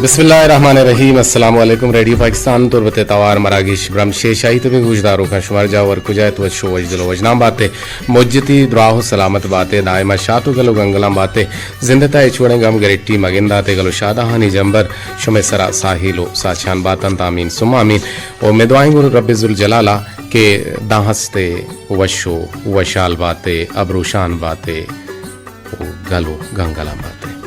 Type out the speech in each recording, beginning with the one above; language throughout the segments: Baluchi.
بسم اللہ الرحمن الرحیم۔ السلام علیکم۔ ریڈیو پاکستان تربت ءِ توار مراگش برمش ءِ شاہی تبیں گوشداروکاں، شمار جاہ ور کجا ات، وش و وشدل و وشنام بات ئے، مجتی دراہ و سلامت بات ئے، دائما شات و گل و گنگلاں بات ئے، زند ءِ تہا ہچ وڑیں گم گریٹی مگندات ئے، گل و شادہانی جمبر شمئے سرا ساہیل و ساچان باتنت، آمین ثم آمین۔ و مئے دعائیں گوں رب ذوالجلال ءَ کہ داں ہست ئے، وش و وشحال بات ئے، ابروشان بات ئے۔ و گل و گنگلاں بات ئے۔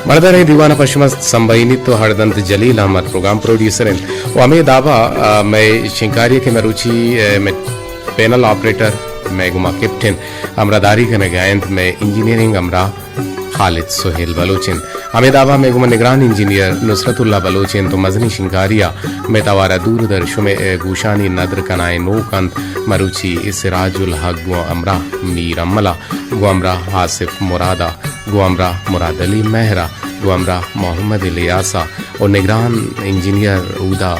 مڑداریں دیوان ءَ پہ شما سمبہینیت و ہڑدنت جلیل احمد پروگرام پروڈیوسر انت و ہمے دابا، آ، مئے شنکاری کہ مروچی، آ، مئے پینل آپریٹر مئے گوما کیپٹن ہمراہداری کنگا انت، مئے انجینئرنگ ہمراہ خالد سہیل بلوچ انت۔ ہمے دابا مئے گوما نگران انجینئر نصرت اللہ بلوچ انت و مزنیں شنکاری ءَ مئے توار ءَ دور در شمئے گوشانی ندر کنائینوک انت۔ مروچی سراج الحق گوں ہمراہ میر امل ءَ، گوں ہمراہ آصف مراد ءَ، گوں ہمراہ مراد علی مہر ءَ، گوں ہمراہ محمد الیاس ءَ و نگران انجینئر اودا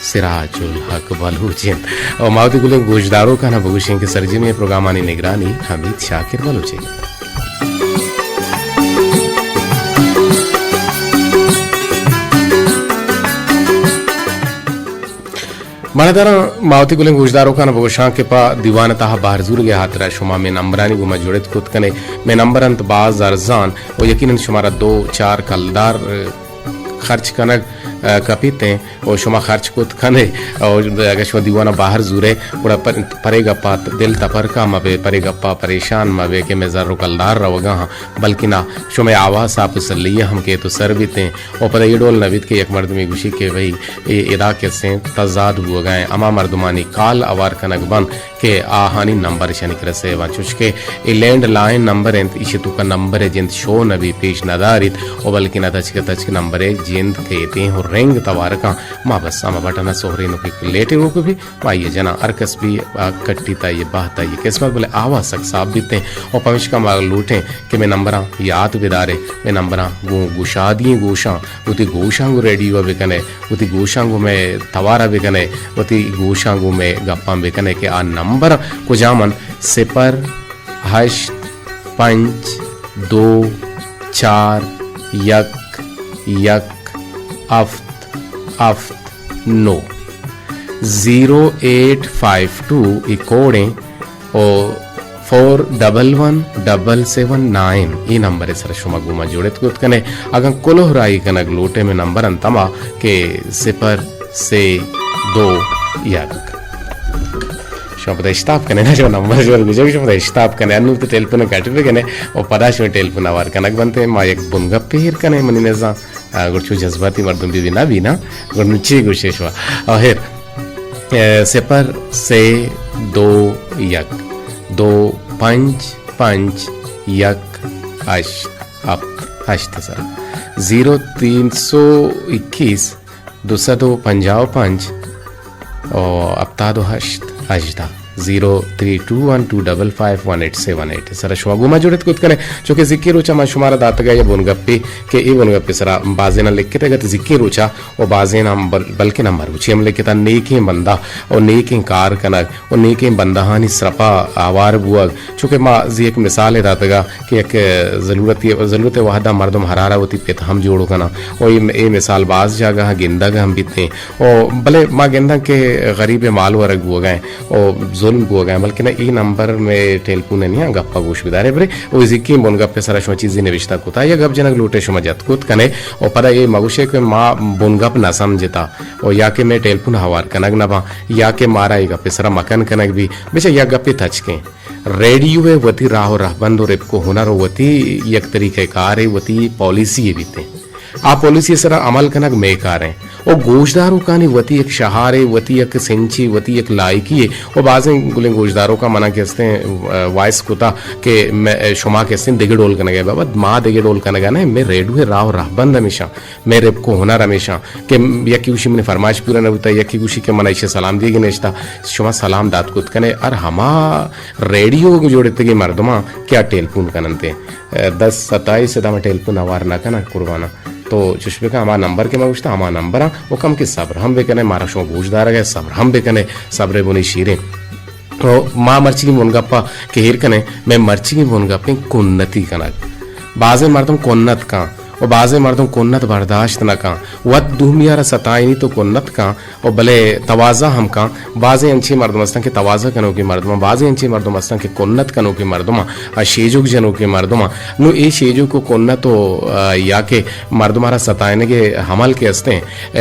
سراج الحق بلوچ انت۔ و ما وتی گلیں گوشداروکاں بگوشیں کہ سرجمیں پروگرامانی نگرانی حمید شاکر بلوچ انت۔ مڑداراں، ما وتی گلیں گوشداروکاں بگوشاں کہ پہ دیوان ءِ تہا بہر زورگ ءِ ہاترا شما مئے نمبرانی گوما جڑت کت کنے۔ مئے نمبر انت باز ارزان و یقیناً شمارا دو چار کلدار، اه، خرچ کنگ، اه، کپیت انت و شما خرچ کت کنے و اگہ شما دیوان ءَ بہر زورے، گڑا پر-، پرے گپا دل تپرکا مبے، پرے گپا پریشان مبے کہ مئے زر و کلدار روگا ہاں، بلکنا شمئے آواز ساپ و سلیا ہم کیت و سر بیت انت و پدا اے ڈول نہ بیت کہ یک مردمے گوشی کہ بھئی، اے ادا کسیں تضاد بوگا ہیں، ہما مردمانی کال اوار کنگ بنت کہ آہانی نمبر اشانی کرا سیو آں، چوشکہ اے لینڈ لائن نمبر انت، ایشی توکا نمبر جند شو نہ بی، پیش نہ داریت، و بلکنا تچک تچک نمبر جند کیتیں و رنگ توارکاں۔ ما بس ہما بٹن سہرینو کہ لیٹے روک بی، ما یہ جنا ہر کس بی، آ، کٹی تا یہ بہتا یہ قسمت، بلے آواز سک صاف بیتیں و پمشکا ما لوٹیں کہ مئے نمبراں یات بدارے، مئے نمبراں گوں گشادی گوشاں، وتی گوشاں گوں ریڈیو ءَ بکنے، وتی گوشاں گوں مئے توار ءَ بکنے، وتی گوشاں گوں مئے گپاں بکنے کہ آ نمبر کجام انت؟ صفر ہشت پنچ دو چار یک یک ہفت ہفت نو، زیرو ایٹ فائیو ٹو ای کوڈیں و four double one double seven nine, ای نمبر سر شما گوما جوڑت کت کنے۔ اگاں کلوہ راہی کنگ لوٹے، مئے نمبر انت ہما کہ صفر سے دو یک۔ شما پدا اشتاپ کنے نا، شما نمبر جو گجگ شما پدا اشتاپ کنے، انو تو ٹیلیفون کٹ بکنے و پدا شما ٹیلیفون آوار کنگ بنتے۔ ما یک بنگپ پیر کنے منی نزان۔ آ، گڑا چو جذباتی مردم بی بی نہ بی نا، گڑا نو چی گوشے شما؟ آخر، اے، صفر سے دو یک دو پنچ پنچ یک ہشت ہفت ہشت سر، زیرو تین سو اکیس دو سد و پنجاہ و پنچ و ہپتاد و ہشت ہژدہ، zero three two one two double five one eight seven eight sir شما گوما جڑت کت کنے۔ چونکہ زکی روچا من شمارا داتگا یا بنگپے کہ اے بنگپے سرا بازینا لکھتگ ات زکی روچا و بازینا ہم بل-، بلکن ہم مروچی ہم لکھتا، نیکیں بندہ و نیکیں کار کنگ و نیکیں بندہانی سرپا آوار بوگ۔ چونکہ ما زی یک مثالے داتگا کہ یک ضرورت، ضرورت وہدا مردم ہرارا وتی پت ہم جوڑ کناں و اے، اے مثال باز جاگہ گندگ ہم بیتیں۔ و بلے ما گنداں کہ غریب مال ورگ بوگا ہیں و ظلم بوگا ہیں، بلکن اے نمبر مئے ٹیلیفون نہیں، گپا گوش بدارے برے۔ و زکی بنگپ سرا شما چیزی نوشتہ کتا یا گپ جنگ لوٹے شما جت کت کنے و پدا اے مگوشے کہ ما بنگپ نہ سمجھتا و یا کہ مئے ٹیلیفون ہوار کنگ نہ باں یا کہ مارا اے گپ سرا مکن کنگ بی۔ بچا یک گپے تچکیں۔ ریڈیو ءِ وتی راہ و رہبند و رپک و ہنر و وتی یک طریقہ کارے، وتی پالیسی یے بیتیں۔ آ پالیسی ءِ سرا عمل کنگ مئے کاریں۔ و گوشداروکانی وتی یک شہارے، وتی یک سنچے، وتی یک لائقی یے۔ و بازیں گلیں گوشداروکاں منا کہ استیں، ا، وائس کتا کہ مئے، شما کہ استیں دگہ ڈول کنگے۔ بابا، ما دگہ ڈول کنگا نہ، مئے ریڈیو ءِ راہ و رہبند ہمیشاں۔ مئے رپک و ہنر ہمیشاں کہ یکی گوشی منی فرمائش پورا نہ بوتا، یکی گوشی کہ من ایشی سلام دیگ نشتا، شما سلام دات کت کنے۔ ہر ہما ریڈیو جوڑتگیں مردماں کہ آ ٹیلیفون کننتے، دس ستائیس ادا من ٹیلیفون ہوار نہ کناں قرباناں۔ تو چش بکن، ہما نمبر کہ من گوشتا، ہما نمبراں و کم کہ صبر ہم بکنے، مارا شما گوش دارگے، صبر ہم بکنے، صبر بنی شیریں۔ او ما مرچیگیں بنگپ ءَ کہ ایر کنیں، مئے مرچیگیں بنگپ ایں کنتی کنگ۔ بازیں مردم کنت کن و بازیں مردم کنت برداشت نہ کن۔ وت دومی ءَ را ستائینیت و کنت کن و بلے تواضع ہم کن۔ بازیں انچیں مردم استن کہ تواضع کنوکیں مردم، بازیں انچیں مردم استن کہ کنت کنوکیں مردم، آ شیجوک جنوکیں مردم۔ نو اے شیجوک و کنت و، آ، یا کہ مردم ءَ را ستائینگ ءِ عمل کہ استیں، آ،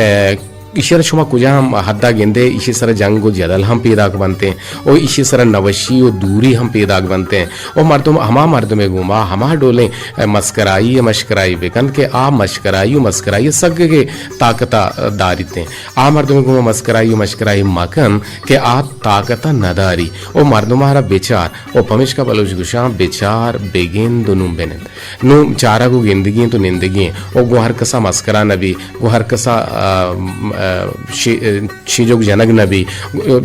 ایشی ءَ را شما کجام حد ءَ گندے، ایشی سر ءَ جنگ و جدل ہم پیداک بنت و ایشی سر ءَ نوشی و دوری ہم پیداک بنت و مردم، ہما مردم ءِ گوما ہما ڈولیں مسکرائی ءُ مشکرائی بکن کہ آ مشکرائی و مسکرائی ءَ سگگے طاقت ءَ داریت۔ آ مردم ءِ گوما مسکرائی و مشکرائی مکن کہ آ طاقت ءَ نداری و مردم ءَ را بچار و پمیشکا بلوچ گوشاں، بچار، بگند و نون بنند۔ نوں چارگ و گندگی انت و نندگی انت و گوں ہر کسا مسکرا نہ بی، گوں ہر کسا، آ، آ، شی-، شیجوک جنگ نہ بی۔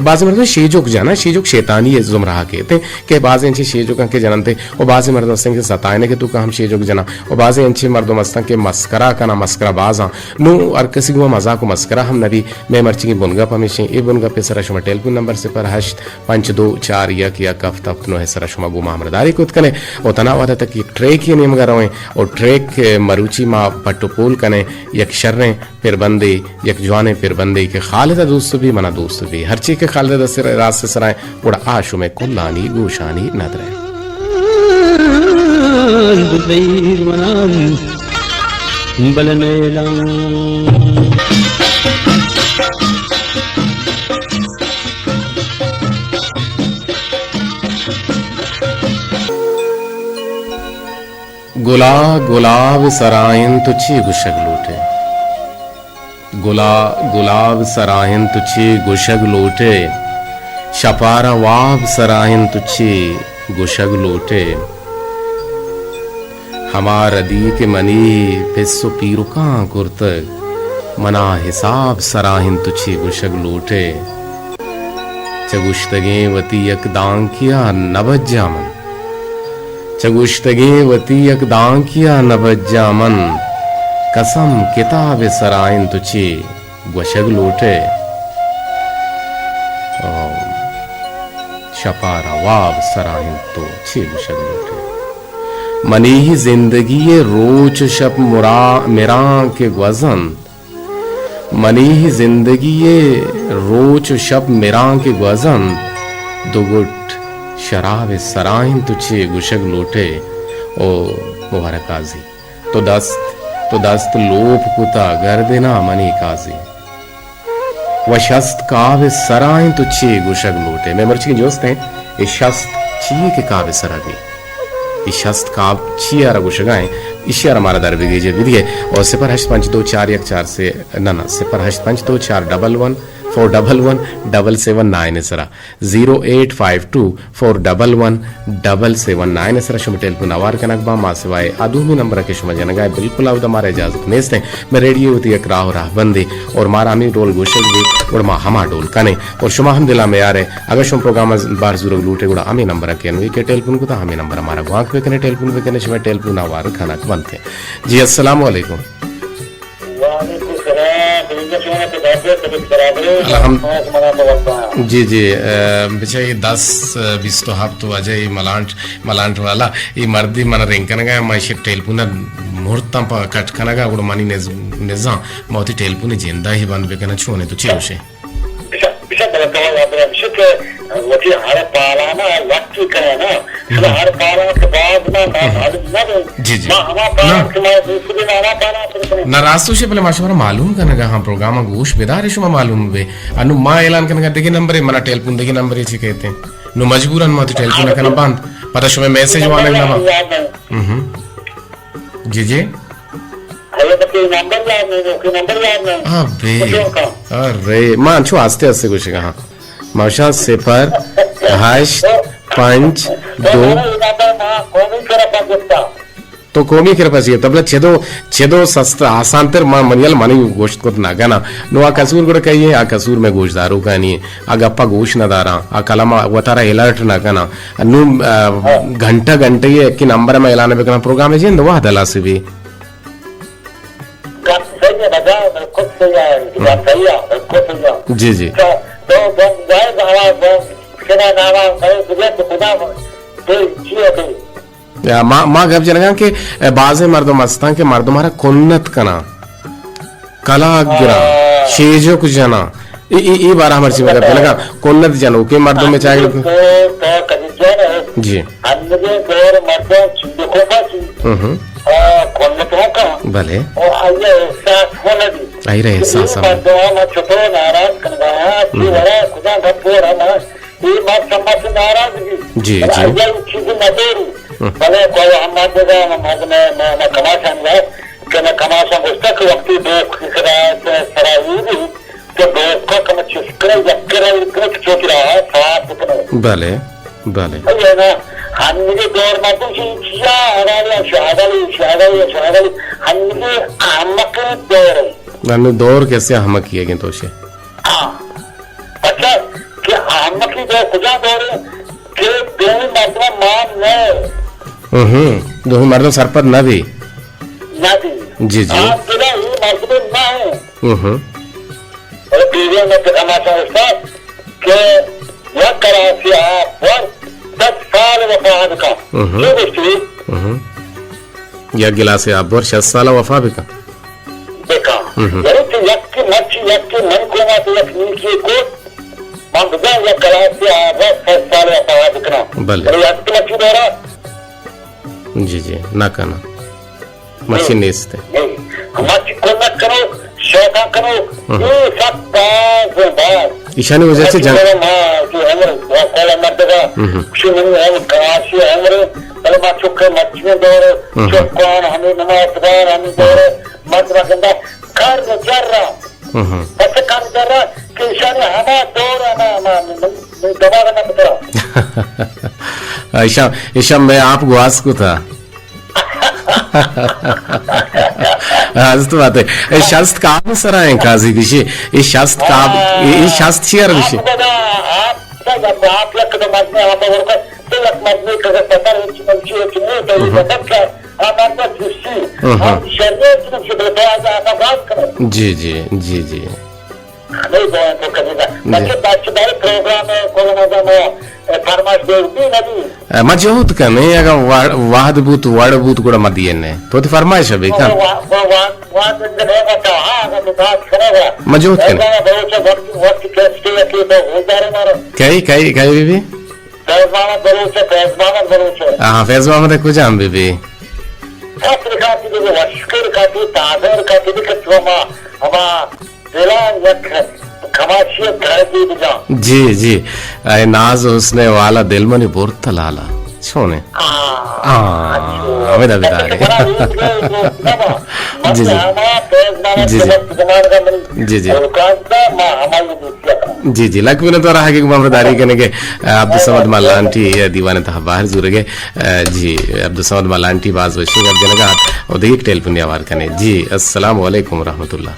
بازیں مردم شیجوک جناں، شیجوک شیطانی زمرہ کیت کہ بازیں انچیں شیجوکاں کہ جننت و بازیں مردم استن کہ ستائینگ ءِ توکا ہم شیجوک جناں و بازیں انچیں مردم استن کہ مسکرا کناں، مسکرا بازاں۔ نوں ہر کسی گوں مزاق و مسکرا ہم نہ بی۔ مئے مرچیگیں بنگپ ہمیش انت۔ اے بنگپ ءِ سرا شما ٹیلیفون نمبر صفر ہشت پنچ دو چار یک یک ہفت ہفت نو ءِ سرا شما گوں ما ہمراہداری کت کنے و تنا وہد ءَ تک یک ٹریک ءِ نیمگا رویں و ٹریک ءِ مروچی ما پٹ و پول کنیں یک شریں پربندے، یک جوانیں پربندے کہ خالد ءَ دوست بی، منا دوست بی۔ ہرچی کہ خالد ءِ دست راست ءِ سرا انت، گڑا آ شمئے کلانی گوشانی ندر انت۔ بل نیلاں۔ گلا گلاب سرا انت، تو چے گوشگ لوٹ ئے؟ گلا گلاب سرا انت، تو چے گوشگ لوٹ ئے؟ شپارا واب سرا انت، تو چے گوشگ لوٹ ئے؟ ہما ردی کہ منی پس و پیرکاں کرتگ، منا حساب سرا انت، تو چے گوشگ لوٹ ئے؟ چہ گوشتگیں وتی یک دانکیا نہ بجا من۔ چہ گوشتگیں وتی یک دانکیا نہ بجا من۔ قسم کتاب سرا انت، تو چے گوشگ لوٹ ئے؟ او، شپارا واب سرا انت، تو چے گوشگ لوٹ ئے؟ منی زندگی ءِ روچ و شپ مرا-، مراں کہ گوزنت، منی زندگی ءِ روچ و شپ مراں کہ گوزنت، دو گٹ شراب سرا انت، تو چے گوشگ لوٹ ئے؟ او مبارک قاضی، تو دست، تو دست لوپ کتا گردنا منی قاضی۔ و شست کاب سرا انت، تو چے گوشگ لوٹ ئے؟ مئے مرچی جست انت، اے شست چی ئے کہ کاب سرا بی؟ اے شست کاب چی ءَ را گوشگا انت؟ ایشی ءَ را مارا در بگیجے بدیے۔ او صفر ہشت پنچ دو چار یک چار سے، نہ، نہ، صفر ہشت پنچ دو چار double one four double one double seven nine ءِ سرا، zero eight five two four double one double seven nine ءِ سرا شما ٹیلیفون ہوار کنگ باں۔ ما سوائے آ دومی نمبر کہ شما جنگا ئے، بالکل اودا مارا اجازت نیست انت۔ مئے ریڈیو وتی یک راہ و راہبندے اور مارا ہمے ڈول گوشگ بی اور ما ہما ڈول کنیں۔ اور شما ہم دلا میارے، اگر شما پروگرام بار زورگ لوٹے، گڑا ہمے نمبر کہ انوی کہ ٹیلیفون کتا، ہمے نمبر مارا گوانک بکنے، ٹیلیفون بکنے، شما ٹیلیفون ہوار کنگ بنتے۔ جی، السلام علیکم۔ وعلیکم السلام۔ خدمت شما، تو بہتر، طبیعت برابر ہے؟ الحمد-، شما، شما تو وقت ہے۔ جی، جی، اے، بچہ اے دس، اے، بیست و ہفت واجہ اے ملانٹ، ملانٹ والا، اے مردی من رنگ کنگا، ما ایشی ٹیلیفون مرتاں پا کٹ کنگا، گڑا منی نز-، نزاں، ما وتی ٹیلیفون جندا ہی بند بکناں، چونے تو چی ہوشے؟ بشک، بشک، بلے تو یاد رکھ، بشک کہ وتی ہر پالانا وقت کنه نا، شما ہر پالا کہ باز نہ، ما معلوم نہ بے۔ جی، جی۔ ما ہما پالا نہ۔ کہ ما دوست بے، ما ہما پالا پر کنه۔ نہ، راست ہوشے، بلے ما شمارا معلوم کنگا ہاں، پروگرام گوش بدارے، شما معلوم بے۔ انو ما اعلان کنگا دگہ نمبرے، منا ٹیلیفون دگہ نمبرے چی کہتے ہیں۔ نو مجبوراً ما تو ٹیلیفون کنم بند۔ پتہ شما میسج وانگ نہ با۔ یاد نہیں۔ ہم۔ جی، جی۔ ارے، بس یہ نمبر یاد نہیں، کہ نمبر یاد نہیں۔ ابے۔ کچھ اور کہاں؟ ارے، ما انچو آستے آستے گوشگا ہاں۔ ما گوشاں صفر ہشت پنچ دو۔ تو قومی کرا پاس گپتا۔ تو قومی کرا پاس گپتا۔ بلے چدو، چدو سست آسان تر ما منیل منی گوشت کت نہ کنا۔ نو آ قصور گڑا کئی ہے، آ قصور میں گوشدارو کانی ہے۔ آ گپا گوش نہ داراں، آ قلم وتارا الرٹ نہ کناں۔ نوں، آ، گھنٹہ گھنٹہ یہ کہ نمبر میں اعلان بکناں، پروگرام جند وہد ہلاس بی۔ گپ صحیح ہے، بجا، بالکل صحیح ہے، گپ صحیح ہے، بالکل صحیح ہے۔ جی، جی۔ تو، تو، تو، جائز آواز، کنا ناما کئے بجے تو کنا دے چی ہے دے۔ یا ما، ما گپ جنگاں کہ بازیں مردم ہستاں کہ مردم ہرا کنت کناں، کلاگ گراں، ہاں۔ شیجک جناں۔ ای، ای، ای بارہ مرچی ما گپ جنگاں، کنت جنوکیں مردم میں چاہے۔ تو، تو کدی جان ہے۔ جی۔ ہمیں دور مردم چیزوں کو پاسی۔ ہم ہم۔ آ، کنت ہو کا۔ بلے۔ او آیا احساس ہونا دی۔ آئی رہے احساس ہم۔ مردم ہم چھوٹو ناراض کنگا، تی ہم۔ ورا کجا گپ ہو رہا نا۔ اے مات سما سے ناراض بھی۔ جی، بلے جی۔ آئی چیز نہ دے رہی۔ ہم۔ بلے کوئی ہم مات دے گا، ہم مات میں، میں، میں کماشاں گا، کہ میں کماشاں گوشتا کہ وقتی دوست کی کرا، سرا یہ بھی، تو دوست کا کم چیز کرے، یک کرے، یک کرے، تو چوکی رہا، صاف اتنے۔ بلے، بلے۔ اے نا، ہم مجھے دور مردم سے چیا، ہمارے شہادہ لی، شہادہ لی، شہادہ لی، ہم مجھے احمق دور ہے۔ ہمیں دور کیسے احمق کیے گئے تو سے؟ ہاں۔ اچھا، کہ احمقی دور کجا دور ہے کہ دومی مردم مان نہ ہے؟ ہم، دومی مردم سرپد نہ بھی۔ نہ بھی۔ جی، جی۔ آپ دلا ہی مردم نہ ہے۔ ہم۔ اور بیوی میں پیغمبر صاحب کہ یک گلاسی آپ پر دس سال وفا بکن۔ ہم۔ یہ گوشتی؟ ہم۔ یک گلاسی آپ پر شست سال وفا بکن۔ بکن۔ ہم۔ یعنی تو یک کی مرچی، یک کی من کو ما تو یک نیکی کو، من بجا یک گلاسی آپ پر شست سال وفا بکن۔ بلے۔ یعنی یک کی مرچی دورا۔ جی، جی، نہ کنا۔ مرچی نیست۔ جی۔ مرچی کنت کنو، شیطان کنو، ہم۔ یہ سب باز، باز۔ ایشانی وجہ سے مرچی جان۔ کنو، ما، جو عمر، وہ کل مردگا، ہم۔ شو منی عمر، کماشی عمر، بلے ما چکے مرچی دور، ہم۔ چکان، ہمیں نماز دار، ہمیں دور، مردم گندا، کر جرا۔ ہم۔ بس کم زرا کہ ایشانی ہما دور ہما، ہما، من، من دماغ نہ پترا۔ ایشاں، ایشاں میں آپ گواز کو تھا۔ ہست بات ہے۔ اے شست کاب سرا ہیں قاضی گشی۔ اے شست کاب، اے، اے شست چی ہر گشی؟ آپ بدا، آپ کا جب آپ یک دو مرد میں آپ اور کا، تو یک مرد میں کسے پتر ہے، چی مرچی ہے، چی نہیں، تو یہ ہم۔ مطلب کیا؟ ہاں، مردم جسی۔ ہم۔ ہم شریعت نے شکل پہ آجا آتا بات کرے۔ جی، جی، جی، جی۔ ہمیں دعا تو کرے گا۔ جی۔ بچے بچے بھائی پروگرام ہے، کورونا کا میں، اے، فرمائش دے دی نبی۔ اے، ما جہد کن، اے، اگر وا-، وعد بوت، وڑ بوت، گڑا ما دیئے نے۔ تو تی فرمائش ہے بھائی، کن۔ وا-، وا-، وا-، وعد دے گا تو، ہاں، اگر تو بات کرے گا۔ ما جہد کن۔ اے، بلوچ وقت، وقت کیسے کے تو ہو جا رہے مارا۔ کئی، کئی، کئی بی بی؟ فیض محمد بلوچ ہے، فیض محمد بلوچ ہے۔ ہاں، فیض محمد کجام بی بی؟ سخت رکاتی بی بی، وشکر رکاتی، تازہ رکاتی بی کہ تو ہما، ہما دلا یک کماشی درجی بجان۔ جی، جی۔ اے ناز حسن والا دل منی برت لالا۔ چونے؟ ہاں۔ ہاں، ہمیں دا بدارے۔ جی، جی۔ جی، جی۔ جی، جی۔ جی، جی، لک منت وارا حقیق بابرداری کنے کہ، آ، عبدالصمد ملانٹی دیوان تہا باہر زورگے۔ آ، جی، عبدالصمد ملانٹی باز وشی گپ جنگا ات۔ او دیکھ ٹیلیفون آوار کنے۔ جی، السلام علیکم ورحمۃ اللہ۔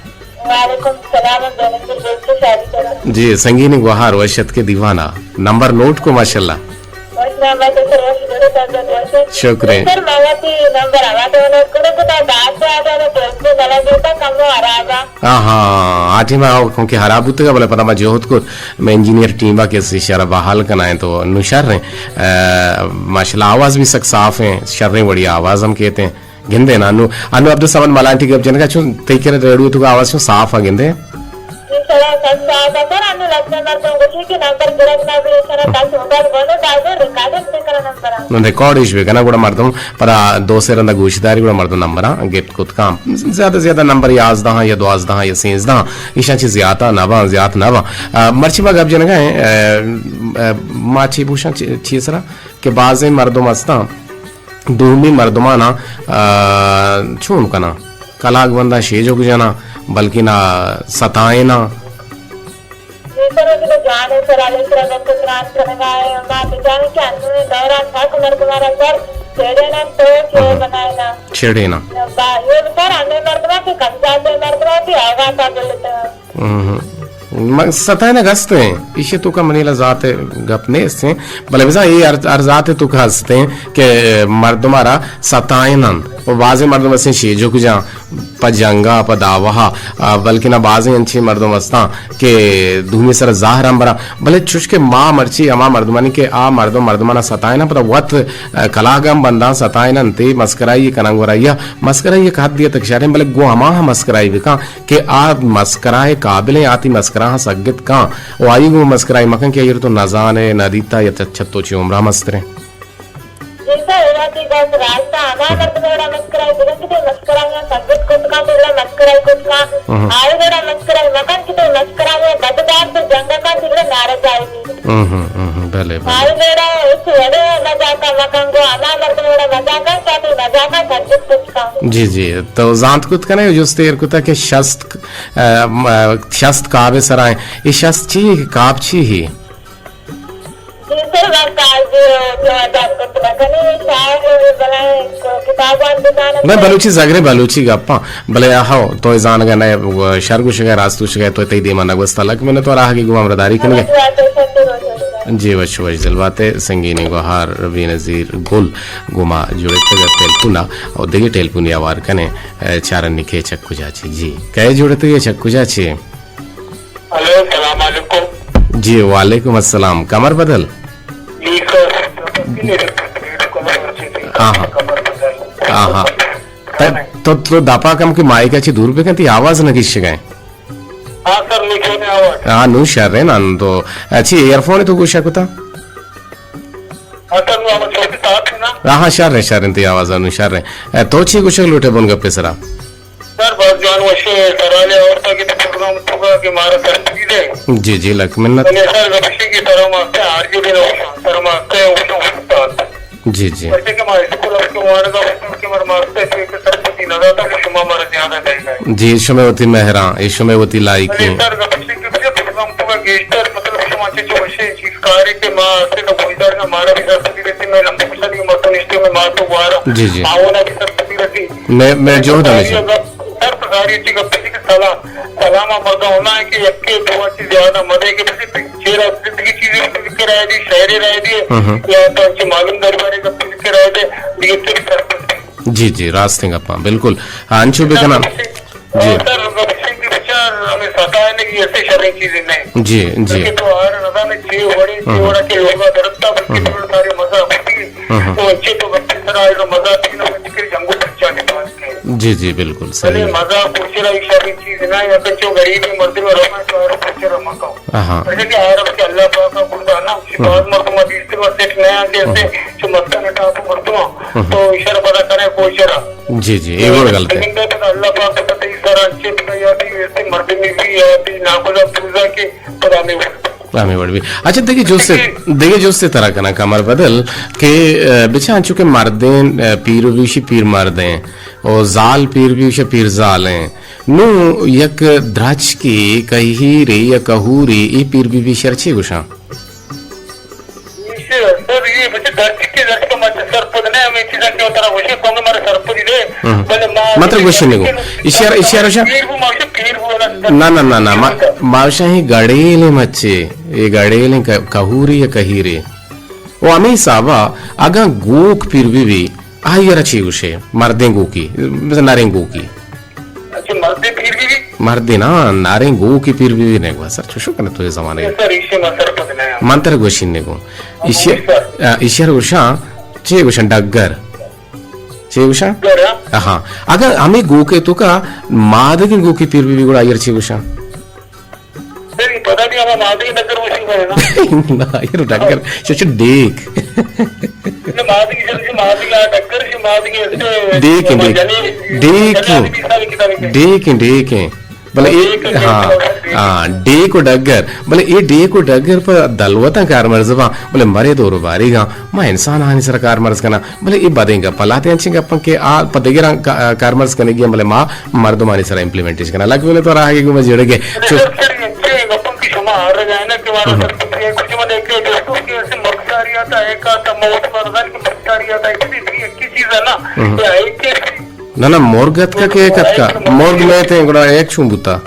وعلیکم السلام، بینظیر بلوچ شادی کرا۔ جی، سنگینی گوہار وشت کے دیوانا۔ نمبر نوٹ کو ماشاءاللہ۔ وش نمبر تو سر، وش گڑے سر، وش۔ شکریہ۔ سر، ماما تی نمبر آوا تو نوٹ کرو، کتا داس آتا تو ٹیلیفون نہ لگتا، کم خراب آ۔ ہاں، ہاں، آ ٹیم ءَ کیونکہ خراب بوتگ ءَ، بلے پدا ما جہد کت، مئے انجینئر ٹیم ءَ کہ اسے شر ءَ بحال کنائیں تو نوں شر ایں۔ آ، ماشاءاللہ آواز بھی سک صاف ایں، شریں وڑی آواز ہم کیت ایں۔ گندے نا انو، انو عبدالصمد ملانٹی گپ جنگا چون تئی کرا ریڈیو تو آواز چون صاف ءَ گندے۔ انشاءاللہ سک صاف ایں، پر انو لگتا مردم گوشی کہ نمبر گرگ نہ بھی، انشاءاللہ تا سوبر بولو، دادو ریکارڈنگ سے کرا نمبر آ۔ نوں ریکارڈ اش بہ کنا گڑا مردم پدا دو سے رندا گوشداری گڑا مردم نمبر آ گپت کت کام۔ زیادہ زیادہ نمبر یازدہ آں یا دوازدہ آں یا سینزدہ آں، ایشاں چہ زیات نہ باں، زیات نہ باں۔ آ، مرچی ما گپ جنگا ایں، آ، آ، ما چی بوشاں چی، چی سرا کہ بازیں مردم ہستاں، دومی مردماناں، آ، چون کناں؟ کلاگ بنداں شیجک جناں، بلکنا ستائیناں۔ پیسر ءَ کہ جان ءِ سرا لے سرا گپ ءُ تران کنگا ایں۔ ما بچاریں کہ انویں دور ءَ سک مردماں را سر چڑیناں تو چے بنائیناں۔ چڑیناں۔ با-، اے بچار ہمے مردماں کہ کم جاتیں مردماں کہ آگاہ تا بلتاں۔ ہم۔ من ستائینگ ہستیں، ایشی توکا منی لا ذات گپ نیستیں، بلے بزاں اے ہر، ہر ذات توکا ہستیں کہ مردماں را ستائیننت۔ و بازیں مردم استیں شیجک جاں پہ جنگا، پہ دعواہا، آ، بلکنا بازیں انچیں مردم استاں کہ دومی سر زہر ہم براں۔ بلے چوش کہ ما مرچی ہما مردمانی کہ آ مردم مردمانا ستائیناں، پدا وت، آ، کلاگ ہم بنداں ستائیننت، مسکرائی کناں گورا یا مسکرائی یک حدے تک شریں، بلے گوں ہما ہم مسکرائی بکاں کہ آ مسکرائے قابلیں، آتی مسکراہاں سگت کاں و آئی گوں مسکرائی مکن کہ آئی تو نزانے، ندیتا یا چہ تو چی عمرا مستریں۔ جی سر، اے وتی گپ راست ایں۔ ہما مردم وڑا مسکرائی بکن کہ تو مسکرائی سگت کت کاں، تو وڑا مسکرائی کت کاں۔ آئی وڑا مسکرائی مکن کہ تو مسکرائی بد دار تو جنگ کاں، تو وڑا نارضائی بی۔ بلے، بلے۔ آئی وڑا اس وڑے مزاقا مکن گو، ہما مردم وڑا مزاقا کاں، تو مزاقا سگت کت کاں۔ جی، جی، تو زانت کت کنے، جست ایر کتا کہ شست، آ، م-، شست کاب سرائیں۔ اے شست چی، کاب چی ہی؟ جی سر، من کاج جواب دات کت نہ کنی، شاعر بلائیں کتاباں بزانت۔ نہ، بلوچی زگرے بلوچی گپاں، بلے آہو، تو زانگا نہ، شر گوشگا، راست گوشگا، تو تئی دیما نہ گوستا۔ لک منت، تو راہ کی گوام رداری کنگے۔ جی، وش وش دل باتے، سنگینی گوہار، بے نظیر گل، گوما جوڑتگا ٹیلیفونا، او دگہ ٹیلیفونی آوار کنے، اے، چارنی کے چک کجا چی۔ جی، کئے جوڑتگے چک کجا چی؟ ہلو، السلام علیکم۔ جی، وعلیکم السلام۔ کمر بدل؟ جی سر۔ ہاں، ہاں۔ ہاں، ہاں۔ تو، تو، تو دپا کم کہ مائک ءَ چہ دور بکن، تئی آواز نہ گیشگ ءَ۔ ہاں سر، نوں چون آواز؟ ہاں، نوں شر ایں، ناں تو۔ اچھی، ایئر فون تو گوشا کتا؟ ہاں سر، نوں آواز چوکی ساتھ ہے نا؟ ہاں، ہاں، شر ایں، شر ایں، تئی آواز نوں شر ایں۔ اے، تو چی گوشگ لوٹے بن گپے سرا؟ سر، باز جوان وشیں سرحالے آورتا کہ پروگرام توکا کہ مارا سرپدی دے۔ جی، جی، لک منت۔ بلے سر، گپشے کہ سرا ماستے آر جے بی نہ وشاں، سرا ماستے وشاں استاد۔ جی، جی۔ پرچہ کہ ما اسکول ءَ کہ وانگا وشاں کہ مر ماستے کہ سرپدی نہ داتا کہ شما مارا زیادہ دے گئے۔ جی، شمے وتی مہراں، اے شمے وتی لائکی۔ بلے سر، گپشے کہ بلے پروگرام توکا گیشتر مطلب شما چے چے وشیں چیز کارے کہ ما اسے تو گوشدار نہ مارا بھی سرپدی رسی، میں لمبو کشانی مردم نشتے میں مار تو گوارا۔ جی، جی۔ آونا بھی سرپدی رسی۔ میں، میں جہد ہمیشہ۔ سر، ساری چیز گپ ہے کہ سلام، سلام ءَ مردم ہونا ہے کہ یک کے دو چیز زیادہ مدے کہ بس چیرا زندگی چیزیں لکھ کے رہ دی، شاعری رہ دی، ہم، ہم۔ یا تو انچے معلوم داری بارے گپ لکھ کے رہ دے، یہ تو سر پر۔ جی، جی، راستیں گپاں، بالکل۔ ہاں، انچو بکنا۔ جی۔ سر، گپ ہے کہ بچار ہمیں ستائے نہیں، ایسے شریں چیزیں نہیں۔ جی، جی۔ کہ تو آر نظام چی وڑی، چی، ہم، وڑا کے لوگا درتا، بلکہ، ہم، تو سارے مزہ ہوتی ہے۔ ہم۔ تو انچے تو بچے سر آئے گا مزہ تھی نا، بچے کے جنگو بچہ کے پاس کے۔ جی، جی، بالکل صحیح۔ بلے مزہ کوشرا ایک شریں چیز نہ، یا کہ چو غریب مردم رما تو آر کوشرا مکو۔ ہاں۔ بلے کہ آر کہ اللہ پاک کا قربان نا، اسی، ہم، باز مردم دیستے وہ سیٹ نیا کہ ایسے، ہم، چو مستان ٹاپ مردم، ہم، تو اشارہ پتا کرے کوشرا۔ جی، جی، یہ بڑا غلط ہے۔ لیکن تو اللہ پاک کا پتہ ہی سر انچے پتہ یا بھی ایسے مردم بھی یا بھی ناکوزا پوزا کے پتا نہیں۔ ہمے وڑ بی۔ اچھا، دگہ جستے، دگہ جستے ترا کناں کمر بدل کہ، آ، بچار انچو کہ مردین، آ، پیر بی شی پیر مردین، او زال پیر بی شی پیر زالین۔ نوں یک درچکے، کہیرے یا کہورے، اے پیر بی بی شی را چے گوشاں؟ ایشی سر، یہ بچے درچکے، درچکے مچ سرپد نہ، ہمے چیزاں کہ ترا گوشے، کونگے مارا سرپدی دے۔ ہم۔ بلے ما من ترا گوشی نگو۔ ایشی را، ایشی را شا؟ پیر بو، ما گوشے پیر بو، نہ، نہ، نہ، نہ، ما، ما گوشاں ہی گڑیلیں مچے، اے گڑیلیں کہ-، کہوری یا کہیرے۔ و ہمے حسابا اگاں گوک پیر بی بی، آئی را چی گوشے؟ مردیں گوکی، بس نریں گوکی۔ اچھا، مردیں پیر بی بی؟ مردیں نا، نریں گوکی پیر بی بی نگو سر، چوشو کنے تو اے زمانے۔ سر، ایشی ما سرپد نہ۔ من ترا گوشی نگو۔ ایشی، ایشی را گوشاں، چی گوشاں؟ ڈگر۔ چے گوشاں؟ ڈگر، ہاں۔ ہاں۔ اگاں ہمے گوکے توکا مادگیں گوکے پیر بی بی گڑا آئی را چے گوشاں؟ سر، یہ پتہ نہیں، ہما مادگیں ڈگر گوشی گڑا نا۔ نا، آئی را ڈگر، چچو ڈیک۔ نہ، مادگی، چچو مادگی، آ ڈگر، چچو مادگی، ایسے ڈیک ہیں، ڈیک۔ جنین، ڈیک جنین ہیں۔ آدمی سارے کتابیں۔ ڈیک ہیں، ڈیک ہیں۔ بلے اے، ہاں، ہاں، ڈیک و ڈگر، بلے اے ڈیک و ڈگر پہ دلوتاں کارمرز باں، بلے مرے دور و باریگاں ما انسان آنی سرا کارمرز کناں، بلے اے بدیں گپ، لہتے انچیں گپاں کہ آ پہ دگراں کا-، کارمرز کنگی ایں، بلے ما مردمانی سرا امپلیمنٹیش کناں۔ لگ بلے تو راہ گوں جڑگے۔ بلے چو-، سر، سر، انچیں گپاں کہ شما آ رہا ہے نا کہ مارا ہم۔ سر، کچھ من ایک دوستوں کی ایسے مکساری آتا ہے، ایک آتا موت مردان کی مکساری آتا ہے، کسی بھی ایک ہی چیز ہے نا، ہم۔ یا ایک کے نہ، نہ، مرگ اتکا کہ ایک اتکا؟ مرگ میتیں، گڑا ایک چون بوتا؟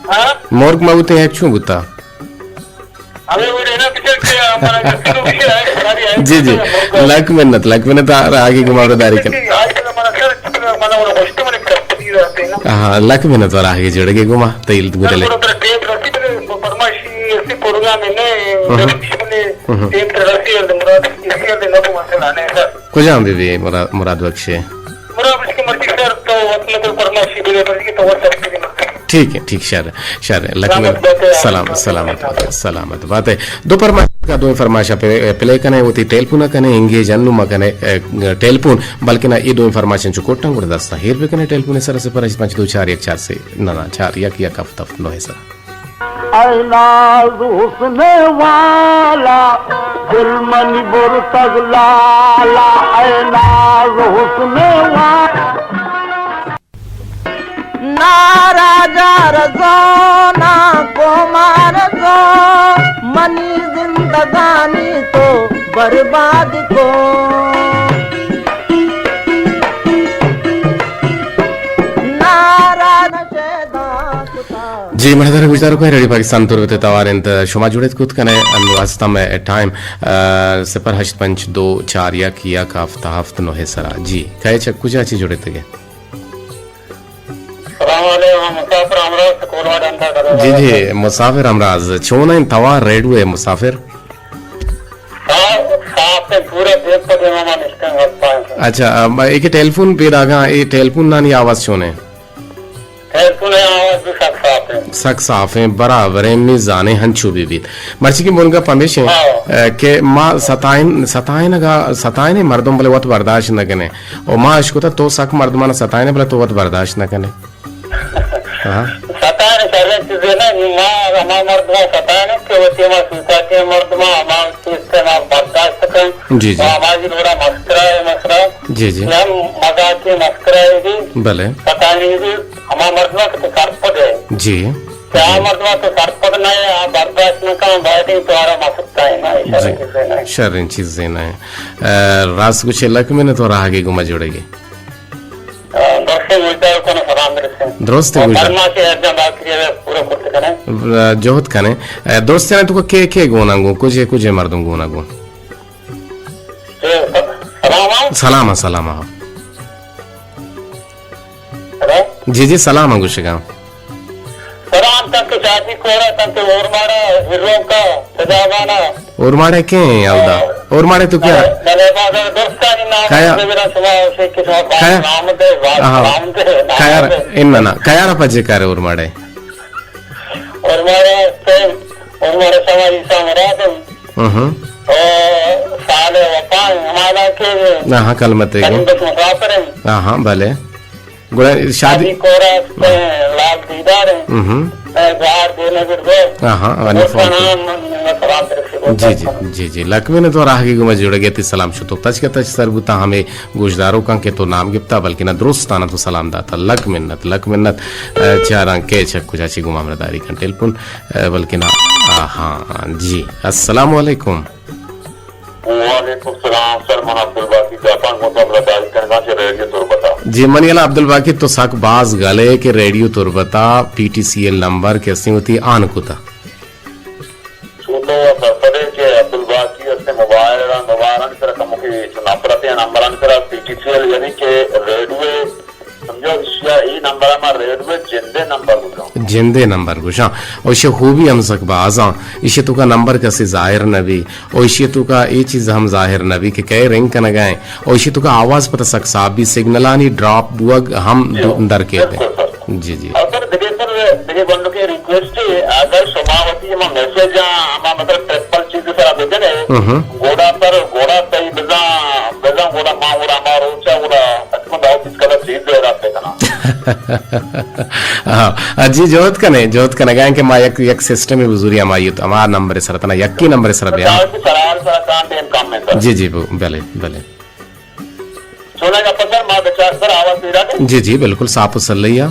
ہاں؟ مرگ مہ بوتیں، ایک چون بوتا؟ ہمیں وہ رہنا بچار کہ ہمارا جو بھی ہے، ساری ہے، جی، جی۔ مرگ۔ لک منت، لک منت، آ-، آگے گما رداری کن۔ آج کل ہمارا من وڑ گوشتے من کسٹڈی داتے نا۔ ہاں، لک منت وار آہگے جوڑگے گما تیل گدلے۔ سر، ترا ٹیپ رسی بلے فرمائشی ایسی پروگرام ہے نے، ہم۔ بلے ہم۔ ٹیپ رسی اور مراد اسی اور نبو مسئلہ نہیں سر۔ کجام بی بی مراد، مراد بخشے؟ مراد بخش کے مرضی سر، تو اپنے کو فرمائشی بلے مرضی تو وہ سر کے۔ ٹھیک ہے، ٹھیک، شر، شر۔ لکمن، سلامت بات ہے، سلام، سلامت بات ہے، سلامت بات ہے۔ دو فرمائش کا، دو فرمائش پہ پلے کنے، وتی ٹیلیفون کنے، انگیج انو ما کنے، اے، ٹیلیفون، بلکہ نہ، یہ دو فرمائش چو کوٹاں گڑا دستا ہیر بکنے، ٹیلیفون سر صفر ہشت پنچ دو چار یک چار سے، نہ، نہ، چار یک یک ہفت ہفت نو ہے سر۔ اے ناز حسن والا، دل منی برتگ لالا، اے ناز حسن والا۔ ناراجا رزانا کومار زو، منی زندگانی تو برباد کو۔ ناراج شیدا کتا۔ جی، مہدار گوشدار کو ریڈیو پاکستان تربت توار انت، شما جوڑت کت کنے انو ہستم ٹائم، آ، صفر ہشت پنچ دو چار یک یک ہفت ہفت نو سرا۔ جی، کئے چک کجا چی جوڑت گے؟ سلام علیکم، مسافر ہمراہ سے کولواڑ اندا کرو۔ جی، جی، مسافر ہمراہ، چون ہیں توار ریڈیو ہے مسافر؟ صاف، صاف ہے، پورا دیکھ پہ دیما ما نشتن وقت پائیں۔ اچھا، ام، ایک ٹیلیفون پہ داگا، اے ٹیلیفون نانی آواز چون ہے؟ ٹیلیفون ہے، آواز بھی سک صاف ہے۔ سک صاف ہیں، برابر ہیں، می زانے ہنچو بھی بیت۔ مرچی کی مونگا پمیش ہیں، ہاں۔ اے، کہ ما ستائن، ستائن گا، ستائن مردم بلے وت برداشت نہ کنے۔ او ما اشکتا تو سک مردمان ستائن بلے تو وت برداشت نہ کنے۔ ہاں۔ ستائن شریں چیزے نہ، ما ہما مردم ستائن کہ وتی ما سوسائٹی مردم ہما چیز سے ما برداشت کن۔ جی، جی۔ ما ہماری لوڑا مسکرا ہے مسکرا۔ جی، جی۔ ہم مزاقی مسکرا ہے بھی۔ بلے۔ ستائن بھی ہما مردم کہ تو سرپد ہے۔ جی۔ کہ آ مردم تو سرپد نہ ہے، آ برداشت نہ کن، باید تو آرا مسکتا ہے نا، جی۔ شریں چیزے نہ۔ شریں چیزے نہ۔ اے، راست گوشے لک منت تو راہ گے گما جوڑے گے۔ درست گوشدار کنو، سلام برسے۔ درست گوشدار۔ فرمائش ہر جان بات کریے، پورا کرتے کنے۔ جہد کنے۔ اے، درست ہے تو کے کے گونا گو، کجے کجے مردم گونا گو۔ سلام۔ سلام، سلام۔ جی، جی، سلام گوشگا۔ سلام تنکہ شادی کورا، تنکہ اورماڑا، ہیرونکا، سجاوانا۔ اورماڑے کے ہیں الدا؟ اورماڑے تو کیا؟ بلے بازار درستانی نام کیا؟ دے برا شما اسے کہ شما کیا؟ نام دے، باز آہا۔ نام دے، نام کیا دے۔ ان نہ، کیا را پجے کارے اورماڑے؟ اورماڑے تے، اورماڑے شما عیسیٰ مراد ہیں۔ ہم۔ او سال وفا ہیں، ہمارا کے آہا، کلمتے کریم کو۔ بس مسافر ہیں۔ آہا، بلے۔ گڑا شادی شادی کورا است، لال دیدار ہیں۔ ہم۔ اے گار دینے گڑ گئے۔ ہاں، ہاں، آنی فون کر۔ سلام ترسی جی، جی، جی، جی۔ لک منت تو راہ کی گما جوڑ گئے تی سلام شتو۔ تچ کا تچ سر بوتا ہمیں گوشداروں کا کہ تو نام گپتا، بلکہ نہ درست آنا تو سلام داتا۔ لک منت، لک منت۔ اے، چاراں کے چک کجا چی گما ہمرا داری کن ٹیلیفون، اے، بلکہ نہ، آ، ہاں، جی۔ السلام علیکم۔ وعلیکم السلام سر، من عبدالباقی جاپان گوں تو ہمراہ داری کنگا چہ ریڈیو تربتا۔ جی، منی ہیالا عبدالباقی تو سک باز گلے کہ ریڈیو تربتا P T C L number کہ استیں وتی آن کتا۔ چو تو سرپدے کہ عبدالباقی استیں موبائل، موبائلانی سرا کموکی چو نفرتیں نمبرانی سرا پی ٹی سی ایل یعنی کہ ریڈیو سمجھو، ایشیا ای نمبر ما ریڈیو جندے نمبر گوشاں۔ جندے نمبر گوشاں۔ او ایشی خوبی ہم سک بازاں۔ ایشی توکا نمبر کسی ظاہر نہ بی۔ او ایشی توکا اے چیز ہم ظاہر نہ بی کہ کئے رنگ کنگا ہیں۔ او ایشی توکا آواز پتہ سک صاف بی، سگنلانی ڈراپ بوگ ہم جی، دو-، درکیت ہیں۔ بالکل سر۔ جی، جی۔ اور سر، دگہ سر، دگہ بندو کے ریکویسٹ ہے، اگر شما وتی ہما میسج ہما مطلب ٹرپل چیز سرا بجنے، ہم۔ گوڑا سر، گوڑا تئی بزاں، بزاں گوڑا ما گوڑا ما روچا گوڑا اتکن داؤ بیست کلر چیز دے رابطے کنا۔ ہاں، جی، جہد کنے، جہد کنے گائیں کہ ما یک، یک سسٹم بزوری ہمائی تو ہما نمبر سر تنا، یکی نمبر سر بیا۔ داؤ کی سرار سر کان ٹیم کم ہے سر۔ جی، جی، بو-، بلے، بلے۔ چونا گپا سر، ما بچار سر آواز پیدا کن؟ جی، جی، بالکل صاف و سلیا۔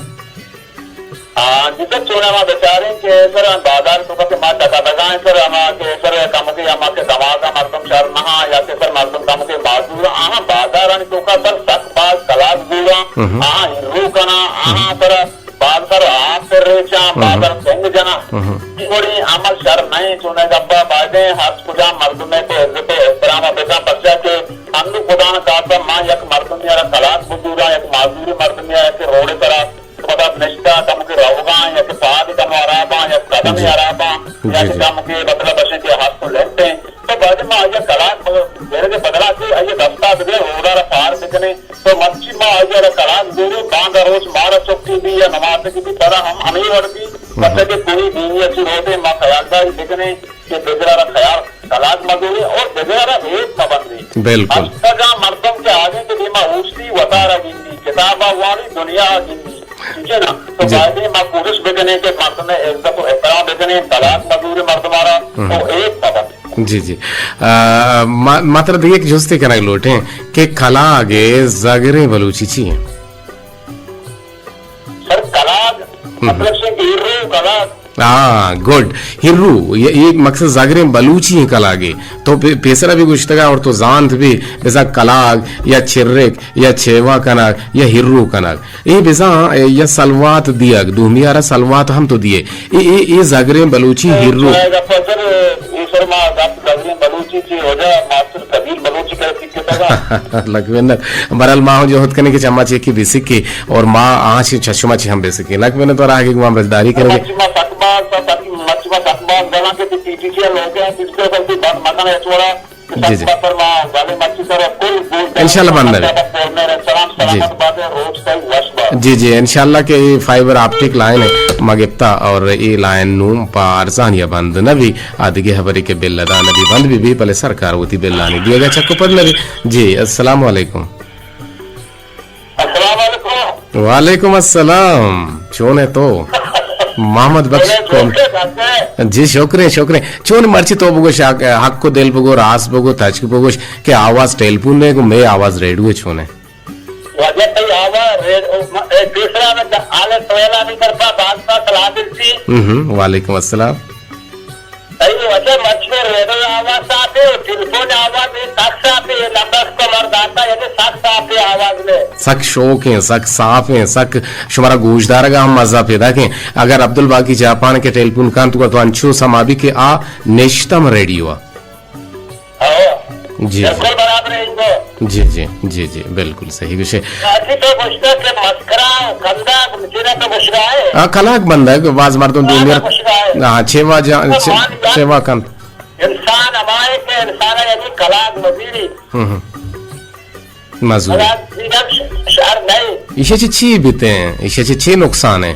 آ، جی سر، چونا ما بچاریں کہ سر، بازار تو کہ ما ٹکا دگائیں سر، ہما کہ سر، کم کہ ہما کہ دماغ مردم شر نہ، یا کہ سر، مردم کم کہ معذور، آہاں بازارانی توکا سر، سک باز کلاس گورا، ہم۔ آہاں ہیرو کنا، آہاں ہم۔ سر، باز سر، آپ سر ریچاں، ہم۔ باز سر سنگ جنا۔ ہم۔ ای وڑی عمل شر نہیں، چونا گپا بایدیں، ہر کجا مردم کو عزت و احترام بکن، پرچا کہ انو خدا نہ کاسا ما یک مردمے ءَ را کلاگ بزوراں، یک معذوریں مردمے ءَ را کہ روڈ ءِ سرا پدا نشتہ، کمکے روگاں، یا کہ پاد کم ہراباں، یا قدم ہراباں، یا کہ کمکے مطلب اشیں کہ ہست و لنٹ ایں۔ تو باید ما آئی ءَ کلاگ ب-، گرگ ءِ بدلا کہ آئی ءِ دستا بدے، روڈا را پار بکنے۔ تو مرچی ما آئی ءَ را کلاگ زورے، باندا روچ مارا چھٹی بی یا نماز کی بی، پدا ہم ہمے وڑ بی، پسے کہ کوئی دینی اچھی روڈے ما خیالداری بکنے۔ کہ دگرا را خیال کلاگ مزورے اور دگرا را ریت مبندے۔ بالکل۔ ہر جاہ مردم کہ آگے کہ دیما اوشتی وتارا گندی، کتابا وانی دنیا گندی۔ ٹھیک ہے نا؟ تو جی۔ باید ما کوشش بکنیں کہ مردم عزت و احترام بکنیں، کلاگ مزورے مردمارا ہم۔ تو ایک مبندے۔ جی، جی۔ آ، ما، ما ترا دیگہ یک جستے کنگ لوٹیں کہ کلاگ زگریں بلوچی چی ہیں؟ سر کلاگ، ہم۔ مطلب سے کہ ہیرو کلاگ۔ ہاں، گڈ۔ ہیرو، یہ، یہ مقصد زگریں بلوچی ہیں کلاگے۔ تو پے-، پیسرا بھی گشتگا اور تو زانت بھی، بزاں کلاگ یا چرک یا چیوا کنگ یا ہیرو کنگ۔ اے بزاں، اے، یا سلوات دیگ، دومی آرا سلوات ہم تو دیے۔ اے، اے، اے زگریں بلوچی ہیرو۔ اے گپ سر، اے سر ما گپ زگریں بلوچی چی وجہ ماسٹر قدیر بلوچی کرتی لک منت۔ بہرحال ما ہوں جہد کنیں کہ چما چیکی بسکی اور ما آنچ چشمہ چی ہم بسکی۔ لک منت اور آگے گوام رجداری کریں گے۔ مرچی ما سک باز، سک، مرچی ما سک باز گلاں کہ ٹی ٹی سی لوگ ہیں، اس کو بلکہ بند مکن ہے چھوڑا۔ جی، جی۔ سک باز سر ما گالے مرچی سر کل گوش دار انشاءاللہ بند نہ بے۔ سلام، جی۔ سلامت بات ہے، روز تک وش بات۔ جی، جی، انشاءاللہ کہ یہ فائبر آپٹک لائن ہے، ما گپتا اور یہ لائن نو پا ارزانی بند نہ بھی۔ آ دگہ ہبرے کہ بل ادا نہ بی، بند بی بی، بلے سرکار وتی بلانی دیگا چک و پد نہ بی۔ جی، السلام علیکم۔ السلام علیکم۔ وعلیکم السلام۔ چون ہے تو؟ محمد بخش بولے، کون؟ ٹھیک ہے، ڈاکٹر۔ جی، شکریں، شکریں۔ چون مرچی تو بگوش، حق، حق کو دل بگو، راس بگو، تچک بگوش کہ آواز ٹیلیفون نے کو، میں آواز ریڈیو چون ہے؟ واجہ تئی آواز ریڈ-، اے، دوسرا میں آلے سویلا بھی کرتا، بادشاہ سلام سی۔ ہم، ہم، وعلیکم السلام۔ تئی واجہ مرچی ریڈیو آواز صاف ہے، ٹیلیفون آواز ہے، سک صاف ہے، یہ نمبر کو مر داتا، یعنی سک صاف ہے آواز میں۔ سک شوق ہیں، سک صاف ہیں، سک شمارا گوشدارگا ہم مزہ پیدا کیں۔ اگر عبدالباقی جاپان کے ٹیلیفون کن تو، تو انچو سما بھی کہ آ نشتم ریڈیو آ۔ ہاں۔ جی، جی۔ بالکل برابر ہے ان کو۔ جی، جی، جی، جی، بالکل صحیح گوشے۔ باقی تو گوشتا کہ مسکرا، کندگ، مچینا تو گوشگا ہے۔ ہاں، کلاگ بندگ، باز مردم دو ہاں، میر۔ گوشگا ہے۔ ہاں، چیوا جان، تو چے-، مان جان، چیوا کن۔ انسان ہمائے کہ انسان یعنی کلاگ مزیری۔ ہم، ہم۔ مزوری۔ کلاگ زیرک ش-، شر نہیں۔ ایشی چی چی بیتے ہیں؟ ایشی چی چی نقصان ہے؟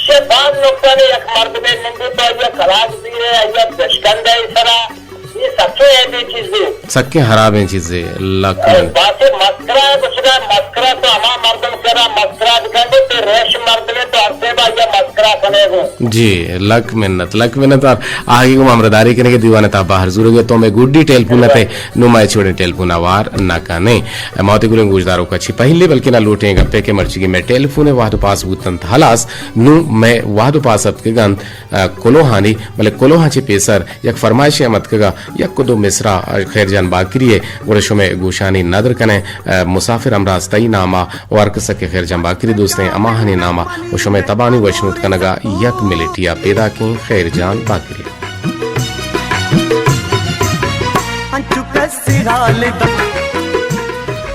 چہ باز نقصان، یک مردمے نندی تو آئی ءَ کلاگ زیرے، آئی ءَ بشکندے سرا، یہ سچو ہے بھی چیزیں۔ سکیں حرابیں چیزے، لک منت۔ باقی مسکرا ہے، کچھ نہ، مسکرا تو ہما مردم کرا مسکرا بکندے، تے ریش مردمے تو ہر سے با یہ مسکرا کنے گو۔ جی، لک منت، لک منت۔ اور آگے کو ہمراہداری کرنے کے دیوانے تا باہر زورگے تو میں گڈی ٹیلیفون تے نمائے چھوڑے ٹیلیفون آوار نہ کنے۔ ما وتی گلیں گوشداروکاں چہ پہلے بلکنا لوٹیں گپے کہ مرچیگیں مئے ٹیلیفون ءِ وہد ءُ پاس بوت اَنت ہلاس، نوں مئے وہد ءُ پاس اتکگ اَنت، آ، کلوہانی، بلے کلوہاں چہ پیسر یک فرمائشے ہم اتکگ ءَ، یک ءُ دو مصرع، آ، خیرجان باقری ءِ گڑا شمئے گوشانی ندر کنیں، آ، مسافر ہمراز تئی نام ءَ ءُ ہر کس ءَ کہ خیرجان باقری دوستیں ہماہانی نام ءَ ءُ شمئے تبانی وشنود کنگ ءَ یک ملٹی ءَ پیداکیں خیرجان باقری۔